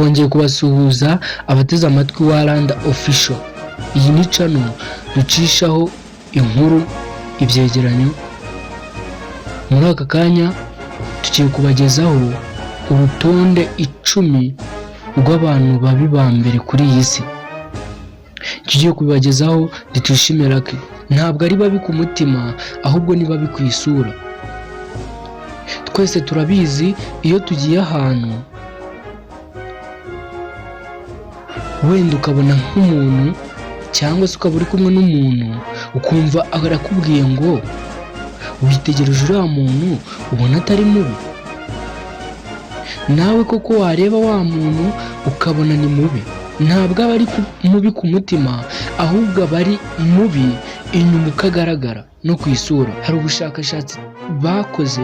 Twongeye kubasuhuza abateze amatwi wa Rwanda Official. Iyi ni channel ducishaho inkuru, ibyegeranyo. Muri aka kanya tugiye kubagezaho urutonde 10 rw'abantu babi ba mbere kuri iyi si. Tugiye kubibagezaho ntitwishimira Lucky. Ntabwo ari babi ku mutima, ahubwo ni babi ku isura. Twese turabizi, iyo tugiye ahantu wenda ukabona nk'umuntu cyangwa se ukaba uri kumwe n'umuntu, ukumva arakubwiye ngo witegereje uriya muntu ubona atari mubi, nawe koko wareba wa muntu ukabona ni mubi. Ntabwo aba ari mubi ku mutima, ahubwo aba ari mubi inyuma uko agaragara no ku isura. Hari ubushakashatsi bakoze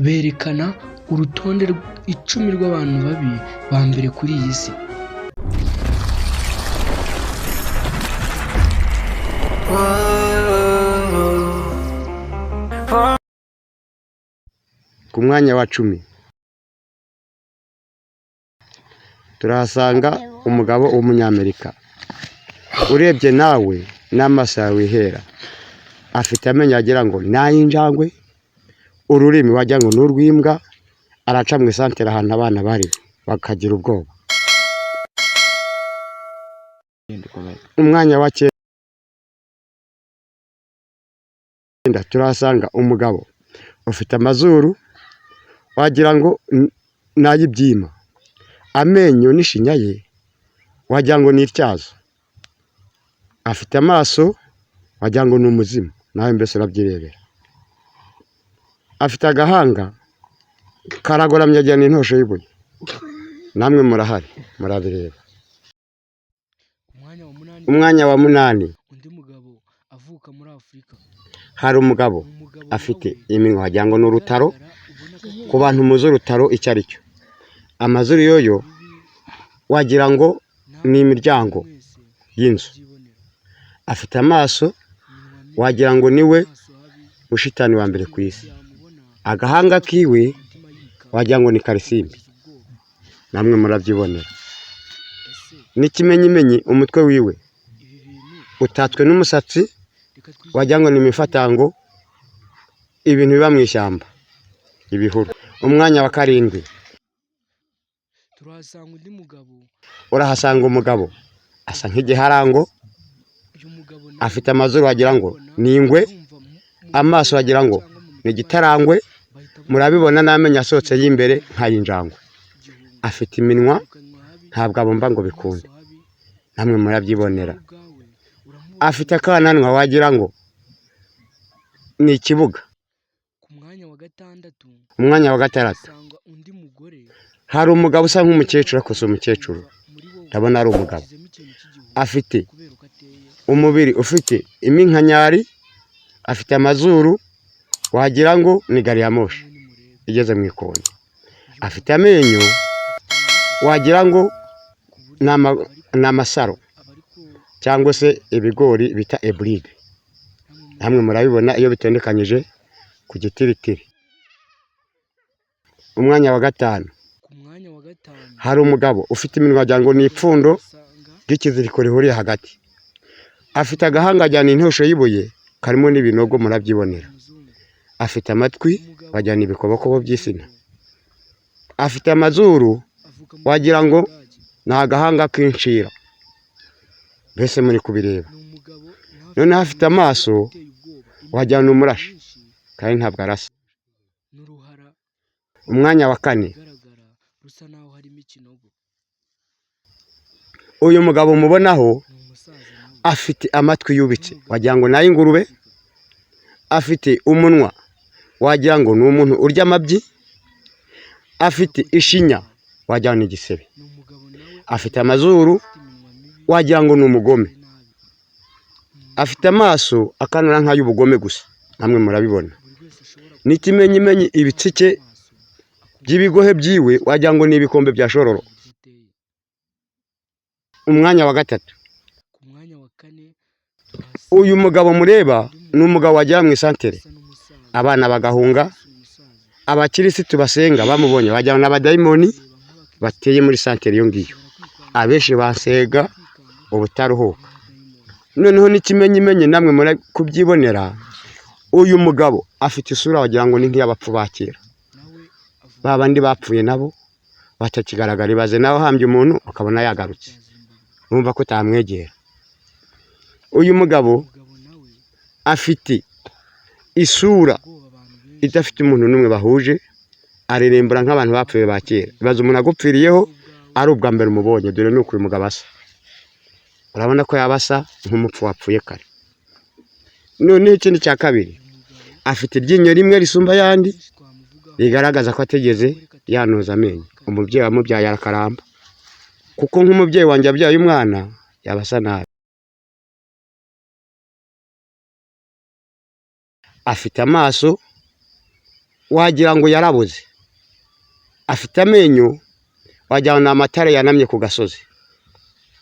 berekana urutonde 10 rw'abantu babi ba mbere kuri iyi si. Ku mwanya wa 10 turahasanga umugabo w'umunyamerika. Urebye nawe n'amaso yawe wihera, afite amenyo wagira ngo ni ay'injangwe, ururimi wagira ngo ni urw'imbwa, araca mu isantere ahantu abana bari bakagira ubwoba. Umwanya wa 9 turahasanga umugabo ufite amazuru wagira ngo ni ay'ibyima, amenyo n'ishinya ye wagira ngo ni ityazo, afite amaso wagira ngo ni umuzimu, nawe mbese urabyirebera. Afite agahanga karagoramye wagira ni intosho y'ibuye, namwe murahari murabireba. Umwanya wa 8 undi mugabo avuka muri Afurika. Hari umugabo afite iminwa wagira ngo ni urutaro, ku bantu muzi urutaro icyo ari cyo, amazuru yoyo wagira ngo ni imiryango y'inzu, afite amaso wagira ngo niwe mushitani wa mbere ku isi, agahanga kiwe wagira ngo ni karisimbi, namwe murabyibonera. N'ikimenyimenyi umutwe wiwe utatswe n'umusatsi wagira ngo ni imifatango, ibintu biba mu ishyamba, ibihuru. Umwanya wa 7 turahasanga undi mugabo. Urahasanga umugabo asa nk'igiharango, afite amazuru wagira ngo ni ingwe, amaso wagira ngo ni igitarangwe, murabibona n'amenyo asohotse y'imbere nk'ay'injangwe, afite iminwa ntabwo abumva ngo bikunde, namwe murabyibonera. Afite akananwa wagira ngo ni ikibuga. Umwanya wa 6 hari umugabo usa nk'umukecuru, ariko si umukecuru, ndabona ari umugabo. Afite umubiri ufite iminkanyari, afite amazuru wagira ngo ni gari ya moshi igeze mu ikoni, afite amenyo wagira ngo ni amasaro cyangwa se ibigori bita eburide, namwe murabibona iyo bitondekanyije ku gitiritiri. Umwanya wa 5 hari umugabo ufite iminwa wagira ngo ni ipfundo ry'ikiziriko rihuriye hagati, afite agahanga wagira ni intosho y'ibuye karimo n'ibinogo murabyibonera, afite amatwi wagira ni ibikobokobo by'insina, afite amazuru wagira ngo ni agahanga k'inshira, mbese muri kubireba. Noneho afite amaso wagira ni umurashi kandi ntabwo arasa. Umwanya wa 4 uyu mugabo mubonaho afite amatwi yubitse wagira ngo ni ay'ingurube, afite umunwa wagira ngo ni umuntu urya amabyi, afite ishinya wagira ngo ni igisebe, afite amazuru wagira ngo ni umugome, afite amaso akanura nk'ay'ubugome gusa, namwe murabibona. N'ikimenyimenyi ibitsike by'ibigohe byiwe wagira ngo ni ibikombe bya shororo. Umwanya wa 3 uyu mugabo mureba ni umugabo wagera mu isantere abana bagahunga, abakirisitu basenga bamubonye bajyana n'abadayimoni. Bateye muri santere iyo ngiyo, abenshi basega ubutaruhuka. Noneho n'ikimenyimenyi, namwe muri kubyibonera, uyu mugabo afite isura wagira ngo ni nk'iy'abapfu ba kera, ba bandi bapfuye nabo batakigaragara. Ibaze nawe uhambye umuntu ukabona yagarutse, urumva ko utamwegera. Uyu mugabo afite isura idafite umuntu n'umwe bahuje, arerembura nk'abantu bapfuye ba kera. Ibaze umuntu agupfiriyeho ari ubwa mbere umubonye, dore ni uku uyu mugabo asa. Urabona ko yaba asa nk'umupfu wapfuye kare. Noneho ikindi cya kabiri, afite iryinyo rimwe risumba ayandi, rigaragaza ko atigeze yanoza amenyo. Umubyeyi wamubyaye arakaramba, kuko nk'umubyeyi wanjye abyaye umwana yaba asa nabi. Afite amaso wagira ngo yarabuze, afite amenyo wagira ngo ni amatare yanamye ku gasozi.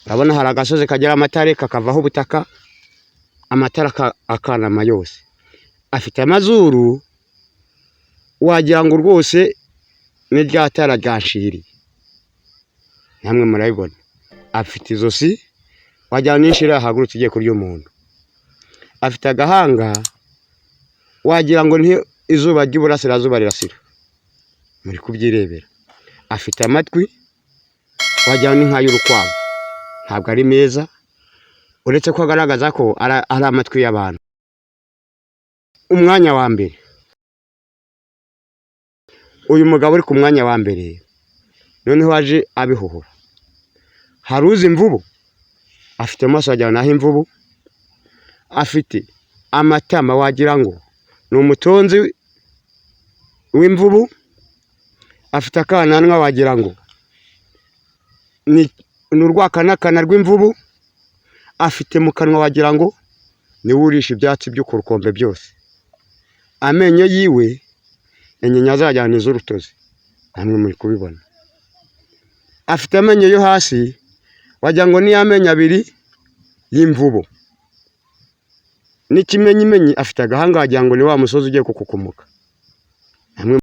Urabona hari agasozi kagira amatare kakavaho ubutaka, amatara akanama yose. Afite amazuru wagira ngo rwose ni rya tara ryanshiriye, namwe murabibona. Afite izosi wagira ngo ni inshira yahagurutse igiye kurya umuntu. Afite agahanga wagira ngo ni izuba ry'iburasirazuba rirasira, muri kubyirebera. Afite amatwi wagira ngo ni nk'ay'urukwavu, ntabwo ari meza, uretse ko agaragaza ko ari amatwi y'abantu. Umwanya wa mbere, uyu mugabo uri ku mwanya wa mbere noneho aje abihuhura. Hari uzi imvubu, afite amaso wagira ngo ni ay'imvubu, afite amatama wagira ngo ni umutonzi w'imvubu, afite akananwa wagira ngo ni urwakanakana rw'imvubu, afite mu kanwa wagira ngo niwe urisha ibyatsi byo ku rukombe byose. Amenyo yiwe inyinya zagira ni iz'urutozi, namwe muri kubibona. Afite amenyo yo hasi wagira ngo ni amenyo abiri y'imvubu. N'ikimenyimenyi afite agahanga wagira ngo ni wa musozi ugiye kukukumuka.